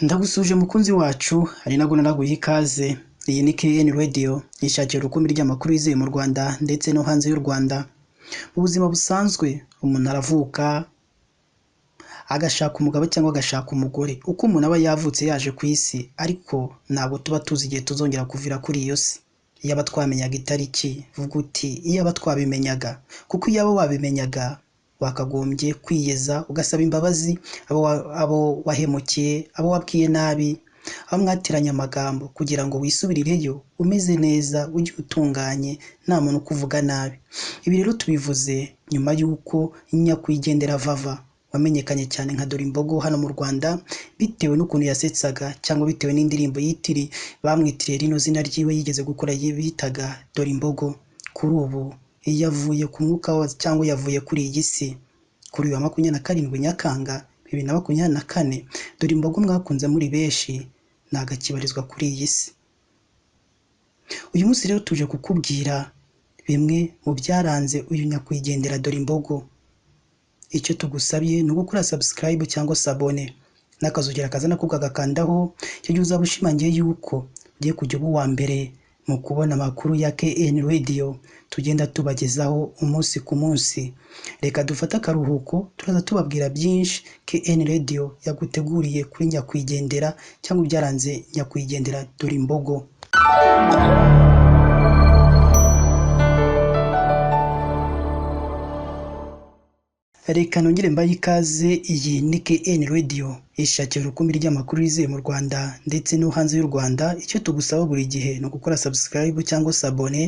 Ndagusuje mukunzi wacu, ari nabwo nanaguha ikaze. Iyi ni KN Radio, ishakira urukumbi ry'amakuru yizewe mu Rwanda ndetse no hanze y'u Rwanda. Mu buzima busanzwe umuntu aravuka agashaka umugabo cyangwa agashaka umugore. Uko umuntu aba yavutse yaje ku isi, ariko ntabwo tuba tuzi igihe tuzongera kuvira kuri iyo si. Iyaba twamenyaga itariki, vuga uti iyaba twabimenyaga, kuko iyaba wabimenyaga wakagombye kwiyeza ugasaba imbabazi abo wahemukiye, abo wabwiye nabi, abo mwateranye amagambo, kugira ngo wisubirireyo umeze neza, ujye utunganye, nta muntu ukuvuga nabi. Ibi rero tubivuze nyuma y'uko nyakwigendera Vava wamenyekanye cyane nka Dorimbogo hano mu Rwanda, bitewe n'ukuntu yasetsaga cyangwa bitewe n'indirimbo yitiri bamwitiriye rino zina ryiwe yigeze gukora bitaga Dorimbogo. Kuri ubu yavuye ku mwuka cyangwa yavuye kuri iyi si kuri uyu wa 27 Nyakanga 2024. Dorimbogo mwakunze muri benshi nagakibarizwa kuri iyi si. Uyu munsi rero tuje kukubwira bimwe mu byaranze uyu nyakwigendera Dorimbogo. Icyo tugusabye ni ugukora subscribe cyangwa sabone n'akazogera kaza nako kagakandaho, icyo gihe uzaba ushimangiye yuko ugiye kujya uba uwa mbere mu kubona amakuru ya KN Radio tugenda tubagezaho umunsi ku munsi. Reka dufate akaruhuko, turaza tubabwira byinshi KN Radio yaguteguriye kuri nyakwigendera cyangwa ibyaranze nyakwigendera Dorimbogo. Reka nongere mbaye ikaze, iyi ni KN Radio, ishakira urukumbi ry'amakuru yizewe mu Rwanda ndetse no hanze y'u Rwanda. Icyo tugusaba buri gihe ni ugukora subscribe cyangwa sabone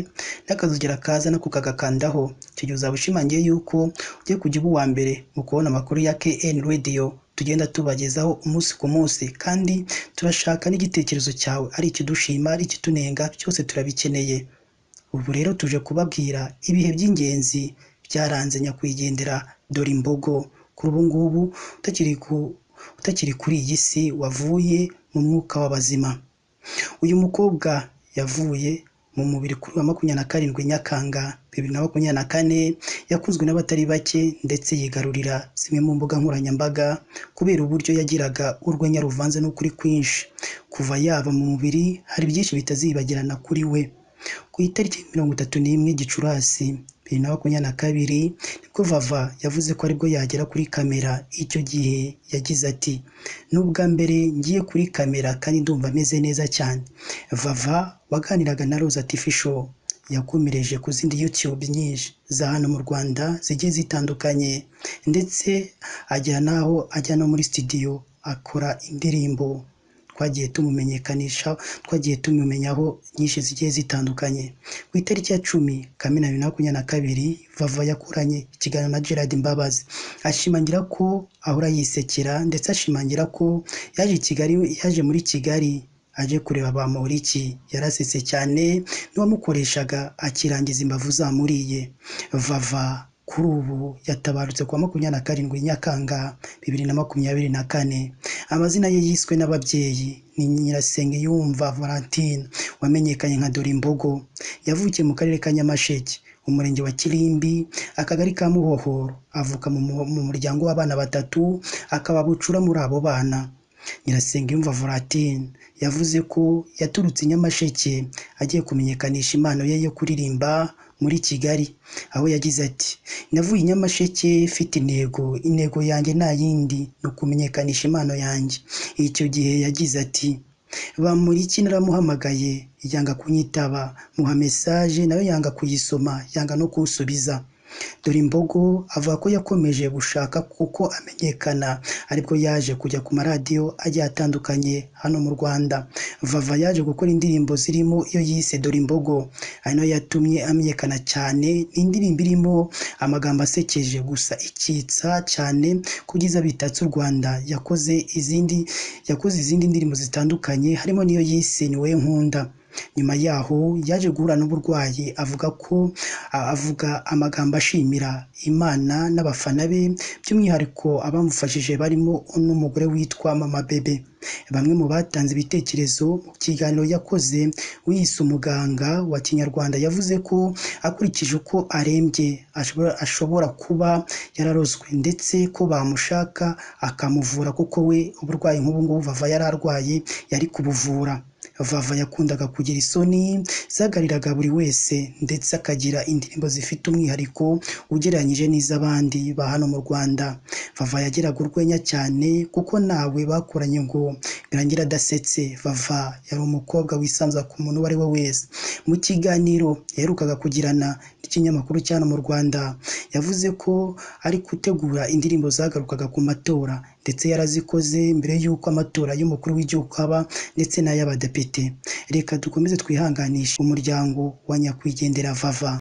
n'akazogera kaza nako kagakandaho, icyo gihe uzaba ushimangiye yuko ugiye kujya uba uwa mbere mu kubona amakuru ya KN Radio tugenda tubagezaho umunsi ku munsi. Kandi turashaka n'igitekerezo cyawe, ari ikidushima, ari ikitunenga, byose turabikeneye. Ubu rero tuje kubabwira ibihe by'ingenzi byaranze nyakwigendera Dorimbogo. Kuri ubu ngubu utakiri kuri iyi si, wavuye mu mwuka w'abazima. Uyu mukobwa yavuye mu mubiri kuri wa 27 Nyakanga 2024, yakunzwe n'abatari bake ndetse yigarurira zimwe mu mbuga nkoranyambaga kubera uburyo yagiraga urwenya ruvanze n'ukuri kwinshi. Kuva yava mu mubiri hari byinshi bitazibagirana kuri we. Ku itariki 31 Gicurasi 2022 nibwo Vava yavuze ko aribwo yagera kuri kamera. Icyo gihe yagize ati: "N'ubwa mbere ngiye kuri kamera kandi ndumva ameze neza cyane." Vava waganiraga na Rose Artificial yakomereje ku zindi YouTube nyinshi za hano mu Rwanda zigiye zitandukanye, ndetse agera n'aho ajya no muri studio akora indirimbo twagiye tumumenyekanisha, twagiye tumumenyaho nyinshi zigiye zitandukanye. Ku itariki ya 10 Kamena 2022 Vava yakoranye ikiganiro na Gerard Mbabazi, ashimangira ko ahora yisekera, ndetse ashimangira ko yaje muri Kigali aje kureba Bamporiki. Yarasetse cyane n'uwamukoreshaga akirangiza imbavu zamuriye. Vava kuri ubu yatabarutse kuwa 27 Nyakanga 2024. Amazina ye yiswe n'ababyeyi ni Nyirasengiyumva Valentine wamenyekanye nka Dorimbogo. Yavukiye mu karere ka Nyamasheke, umurenge wa Kirimbi, akagari ka Muhohoro. Avuka mu muryango w'abana batatu, akaba bucura muri abo bana. Nyirasengiyumva Valentine yavuze ko yaturutse i Nyamasheke agiye kumenyekanisha impano ye yo kuririmba muri Kigali, aho yagize ati: "Navuye i Nyamasheke mfite intego yanjye nta yindi ni ukumenyekanisha impano yanjye." Icyo gihe yagize ati: "Bamporiki naramuhamagaye yanga kunyitaba, muha message nayo yanga kuyisoma, yanga no kunsubiza." Dorimbogo avuga ko yakomeje gushaka kuko amenyekana, aribwo yaje kujya ku maradiyo agiye atandukanye hano mu Rwanda. Vava yaje gukora indirimbo zirimo iyo yise Dorimbogo, ari nayo yatumye amenyekana cyane. Ni indirimbo irimo amagambo asekeje gusa ikitsa cyane ku byiza bitatse u Rwanda. Yakoze izindi ndirimbo zitandukanye harimo n'iyo yise Ni Wowe Nkunda. Nyuma yaho yaje guhura n'uburwayi, avuga ko avuga amagambo ashimira Imana n'abafana be, by'umwihariko abamufashije barimo n'umugore witwa Mama Bebe. Bamwe mu batanze ibitekerezo mu kiganiro yakoze wiyise umuganga wa Kinyarwanda yavuze ko akurikije uko arembye ashobora kuba yararozwe, ndetse ko bamushaka akamuvura kuko we uburwayi nk'ubu ngubu Vava yari arwaye yari kubuvura. Vava yakundaga kugira isoni zagariraga buri wese, ndetse akagira indirimbo zifite umwihariko ugereranyije n'iz'abandi ba hano mu Rwanda. Vava yagiraga urwenya cyane kuko nawe bakoranye ngo birangira adasetse. Vava yari umukobwa wisanzura ku muntu uwo ari we wese. Mu kiganiro yaherukaga kugirana n'ikinyamakuru cya hano mu Rwanda, yavuze ko ari gutegura indirimbo zagarukaga ku matora, ndetse yarazikoze mbere y'uko amatora y'umukuru w'igihugu aba ndetse n'ay'abadepite. Reka dukomeze twihanganishe umuryango wa nyakwigendera Vava.